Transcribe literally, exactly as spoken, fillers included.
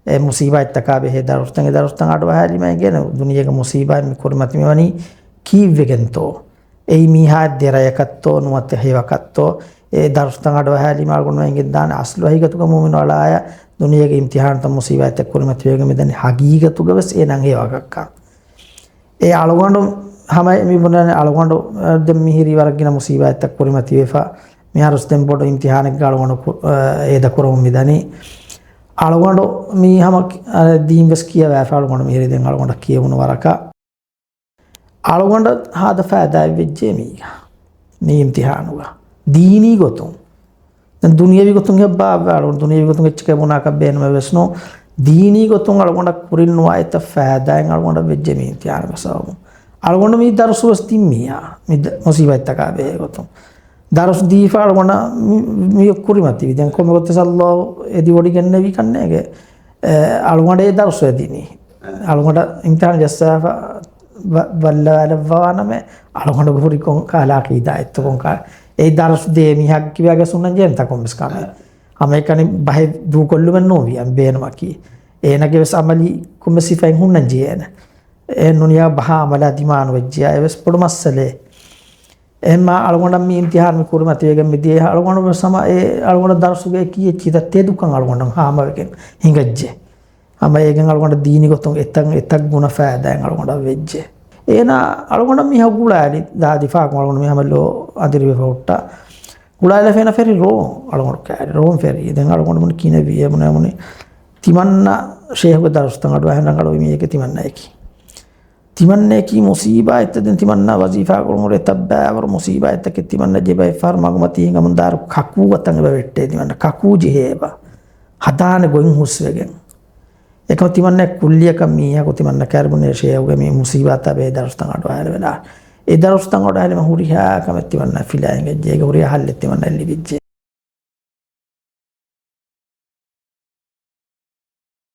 އެ މުސީބާތްތަކާ ބެހޭ ދަރުސްތައް، އެ ދަރުސްތައް އަޑުއަހާލީމަ އެނގޭނެ ދުނިޔޭގެ މުސީބާތް މި ކުރިމަތި މިވަނީ ކީއްވެގެންތޯ؟ އެއީ މީހާ ދެރަޔަކަށްތޯ ނުވަތަ ހެޔޮކަށްތޯ؟ އެ ދަރުސްތައް އަޑުއަހާލީމަ އަޅުގަނޑު އެނގިދާނެ އަސްލު ހަގީގަތުގަ މުއުމިނު އަޅާޔަށް ދުނިޔޭގެ އިމްތިހާނުތައް މުސީބާތްތައް ކުރިމަތިވެގެން މިދަނީ ހަގީގަތުގަވެސް އޭނާ ހެޔޮކަށްކަން. އެ އަޅުގަނޑު ހަމަ މި ބުނަން އަޅުގަނޑު، އަ، ދެން މިހިރީ ވަރަށް ގިނަ މުސީބާތްތައް ކުރިމަތިވެފަ. މިހާރުސް ދެން ބޮޑު އިމްތިހާނެއްގަ އަޅުގަނޑު ކު-، އަ، އޭދަ ކުރަމުން މިދަނީ. އަޅުގަނޑު މީ ހަމަ، އަ، ދީން ވެސް ކިޔަވާފަ އަޅުގަނޑު މިހިރީ ދެން އަޅުގަނޑަށް ކިޔެވުނު ވަރަކަށް. އަޅުގަނޑަށް ހާދަ ފައިދާއެއް ވެއްޖެ މީގަ، މި އިމްތިހާނުގަ. ދީނީ ގޮތުން. ދުނިޔަވީ ގޮތުން ހެއްބާ އަޅުގަނޑު ދުނިޔަވީ ގޮތުން އެއްޗެކޭ ބުނާކަށް ބޭނުމެއް ވެސް ނޫން. ދީނީ ގޮތުން އަޅުގަނޑަށް ކުރިން ނުވާ އެތައް ފައިދާއެއް އަޅުގަނޑަށް ވެއްޖެ މި އިމްތިހާނުގެ ސަބަބުން. އަޅުގަނޑު މި ދަރުސު ވެސް ދިން މީހާ މި ދަ-، މުސީބާތްތަކާ ބެހޭ ގޮތުން. ދަރުސު ދީފަ އަޅުގަނޑަށް މި، މި ކުރިމަތިވި. ދެން ކޮންމެ ގޮތެއް ސައްލޯ އެދިވޮޑިގެންނެވި ކަންނޭގެ، އެ، އަޅުގަނޑޭ ދަރުސު އެދިނީ. އަޅުގަނޑަށް އިމްތިހާނު ޖައްސާފަ ބަ-، ބައްލަވާލައްވާނަމޭ، އަޅުގަނޑުގެ ހުރި ކޮން ކަހަލަ އަޤީދާއެއްތޯ ކޮން ކަހަލަ. އެ ދަރުސް ދޭ މީހާގެ ކިބާގެ ސުންނަން ޖޭންތަ ކޮންމެސް ކަމެއް. އާ. ހަމައެކަނި ބަހެއް ދޫކޮށްލުމެއް ނޫން ވިޔަން ބޭނުމަކީ. އޭނަގެ ވެސް އަމަލީ ކޮންމެ ސިފައެއް ހުންނަން ޖޭނެ. އެ ނުނިޔާ ބަހާ އަމަލާ ދިމާނު ވެއްޖިޔާ އެ ވެސް ބޮޑު މައްސަލައެއް. އެހެންމާ އަޅުގަނޑަށް މި އިމްތިހާން މި ކުރިމަތިވެގެން މިދިޔަ އަޅުގަނޑު ވެސް ހަމަ އެ އަޅުގަނޑަށް ދަރުސުގެ އެކި އެއްޗިތައް ތެދުކަން އަޅުގަނޑަށް ހާމަވެގެން ހިނގައްޖެ. ހަމަ އޭގެން އަޅުގަނޑަށް ދީނީ ގޮތުން އެތައް، އެތައް ގުނަ ފައިދާއެއް އަޅުގަނޑަށް ވެއްޖެ. އޭނާ އަޅުގަނޑަށް މީހާ ގުޅާލި ދާދިފާކު އަޅުގަނޑު މި ހަމަ ލޯ އަނދިރިވެފަ ހުއްޓާ. ގުޅާލި ފެނަ ފެރި ރޯ އަޅުގަނޑު ކާރި ރޯން ފެރި. ދެން އަޅުގަނޑު މުނި ކިނެވި އެ މުނެ މުނި ތިމަންނަ ޝޭހުގެ ދަރުސްތައް އަޑު އަހެން ރަނގަޅު މީހެކެ ތިމަންނައެކި. ތިމަންނައަކީ މުސީބާތްތައް ދެން ތިމަންނަ ވަޒީފާ ކުރުމުރެ ތައްބާވަރު މުސީބާތްތަކެއް ތިމަންނަ ޖެބައި ފަހަރު މަގުމަތީ ހިނގަމުން ދާރު ކަކޫ އަތަން އެބަ ވެއްޓޭ ތިމަންނަ ކަކޫ ޖެހޭ އެބަ. ހަދާނެ ގޮތް ހުސްވެގެން. އެކަމަ ތިމަންނަ ކުއްލިއަކަށް މީހަކު ތިމަންނަ ކައިރިބުނޭ ޝޭހުގެ މި މުސީބާތާ ބޭ ދަރުސްތައް އަޑު އަހައިލެވެލާ. އެ ދަރުސްތައް އަޑު އަހައިލެމަ ހުރިހާ ކަމެއް ތިމަންނަ ފިލާ އިނގެއްޖެ. އޭގެ ހުރިހާ ހައްލެއް ތިމަންނަ ލިބިއްޖެ.